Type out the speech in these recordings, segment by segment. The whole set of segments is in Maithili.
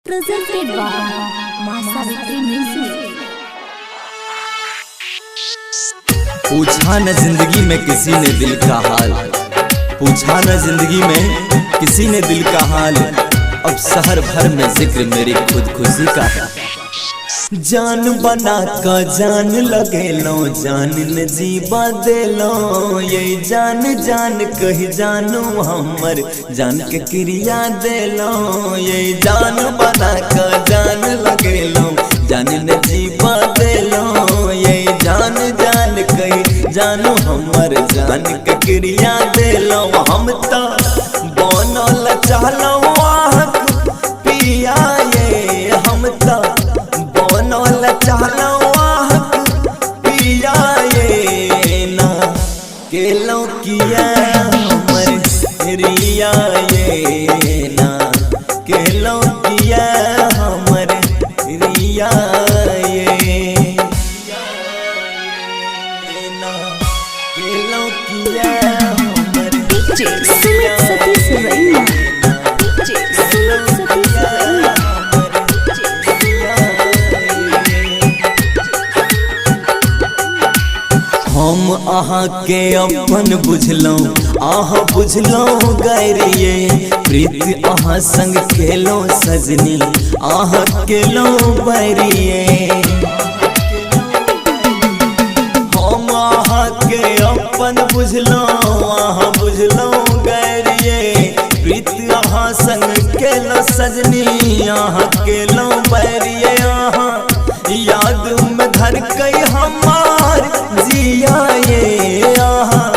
Presented by Ma Savitri Music. पूछा न जिंदगी में किसी ने दिल का हाल, पूछा न जिंदगी में किसी ने दिल का हाल, अब शहर भर में जिक्र मेरी खुदकुशी का है। जान बना का जान लगेलो, जान न जीवा देलो, ये जान जान कही जानू हमर जान के क्रिया देलो, ये जान बना का जान लगेलो, जान न जीवा देलो, ये जान जान कही जानू हमर जान के क्रिया देलो। हम तो बनल चाहलो आहक पिया ये, हम तो बनल चाहलो आहक पिया ये, ना केलो किया हमर रिया ये, ना केलो किया हमर रिया ये, ना केलो किया हमर। DJ Sumit Satish Raina. DJ Sumit Satish Raina. DJ हम अहाँ के अपन बुझलौं, अहाँ बुझलौं गैरिये, प्रीत अहाँ संग खेलौं सजनी, अहाँ केलौं बैरिये। हम अहाँ के अपन बुझलौं, अहाँ बुझलौं गैरिये, प्रीत अहाँ संग केलौं सजनी, अहाँ केलौं बैरिये। अहाँ याद में धरकै हमार जिया ये, अहाँ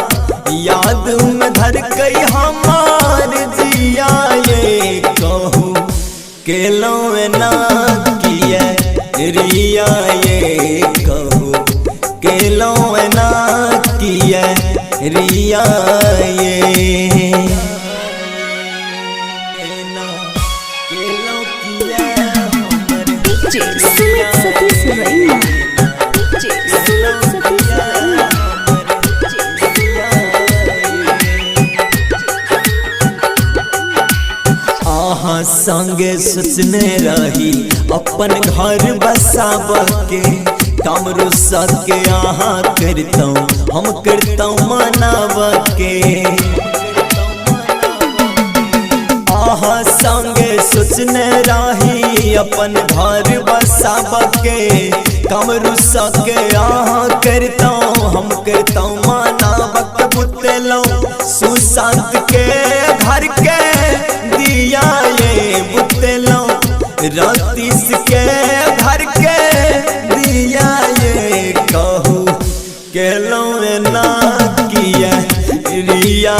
याद में धरकै हमार जिया ये, कहू केलौं एना किया रिया ये, कहू केलौं एना किया रिया ये, एना केलौं किया हमर। DJ Sumit Satish Raina. DJ Sumit Satish Raina. DJ अहाँ संगे सोचने रही अपन घर बसाब के, कमरू सके अहाँ करतौं हम करतौं मनाब के। अहाँ संगे सोचने रही अपन घर बसाब के, कमरू सके अहाँ करतौं हम करतौं मनाब के। बुतेलौं सुशांत के घर के दिया ये, बुतेलौं रतीश के घर के दिया ये, कहू केलौं एना किया रिया